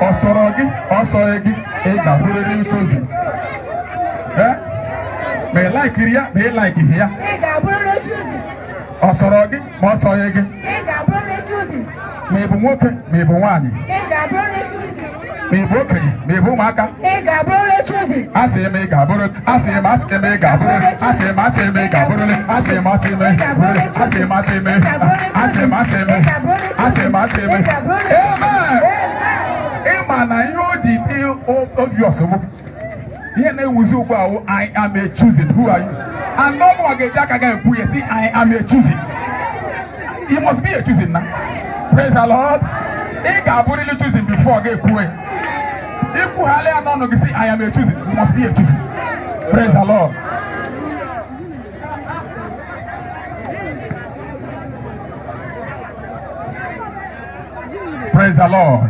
Ọ sọrọ gị, ọ sọghị gị, ị ga-abụrịrị chosen. Eh? Ma ị laikiri ya, ma ị laikighị ya. Ị ga-abụrịrị chosen. Ọ sọrọ gị, ma ọ sọghị gị. Ị ga-abụrịrị chosen. Ma ị bụ nwoke, ma ị bụ nwaanyị. Ị ga-abụrịrị chosen. Ma ị bụ okenye, ma ị bụ ụmụaka. Ị ga-abụrịrị chosen. Asị m ị ga-abụrụ, asị m, asị m ị ga-abụrụ, asị m, asị m ị ga-abụrịrị, asị m, asị m ị ga-abụrịrị, asị m, asị m, asị m, asị m, asị m, asị m. Amen. Ị ma na ihe o ji dị obvious bụ ihe na-ewuzi ugbu a wụ "I am a chosen, who are you?" And no one ga-eji aka ga ekwu ya sị, "I am a chosen." You must be a chosen na. Praise the Lord. Ị ga-abụrịrị chosen before ga-ekwu ya. Ikwughalị ya n'ọnụ gị sị, "I am a chosen." You must be a chosen. Praise the Lord. Praise the Lord.